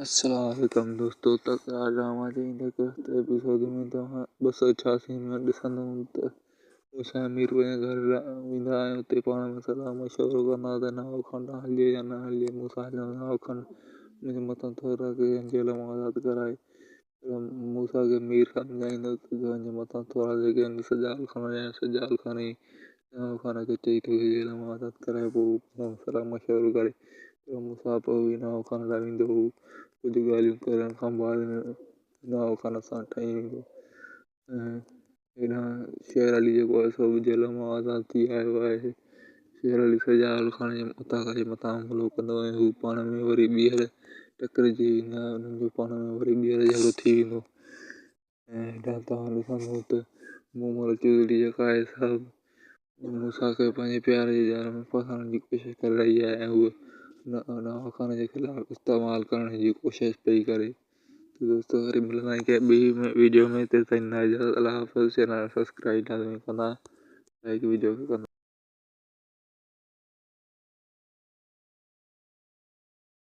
السلام عليڪم دوستو تڪرار ڊراما جي ايندڙ قسط ايپيسوڊ ۾ توهان 286 ۾ ڏسندو ته موسيٰ ۽ مير پنهنجي گهر ويندا ۽ اتي پاڻ ۾ صلاح مشورو ڪندا ته نواب خان ڏانهن هلجي يا نه هلجي. موسيٰ چوندو نواب خان منهنجي مٿان ٿورا ڪري جيل مان آزاد ڪرائي. موسيٰ کي مير سمجهائيندو ته تنهنجي مٿان ٿورا جيڪي آهن سجاول خان جا آهن سجاول خان ئي نواب خان کي چئي ٿو جيل مان آزاد ڪرائي پوء هو صلاح مشورو ڪري موسيٰ پوء به نواب خان لاء ويندو هو ڪجهه ڳالهيون ڪرڻ کان بعد ۾ نواب خان سان ٺهي ويندو ۽ هيڏانهن شير علي جيڪو آهي سو به جيل مان آزاد ٿي آيو آهي شير علي سجاول خان جي اوطاق جي مٿان حملو ڪندو ۽ هو پاڻ ۾ وري ٻيهر ٽڪرجي ويندا انهن جو پاڻ ۾ وري ٻيهر جهيڙو ٿي ويندو ۽ هيڏانهن توهان ڏسندو ته مومل چودري جيڪا آهي سا موسيٰ کي پنهنجي پيار جي ڄار ۾ ڦاسائڻ جي ڪوشش ڪري رهي آهي ۽ هوء نواب خان جي خلاف استعمال ڪرڻ جي ڪوشش پئي ڪري ته دوستو وري ملندا آهيون ڪنهن ٻي ويڊيو ۾ تيستائين اجازت الله حافظ چينل سبسڪرائب لازمي ڪندا لائڪ ويڊيو کي ڪندا.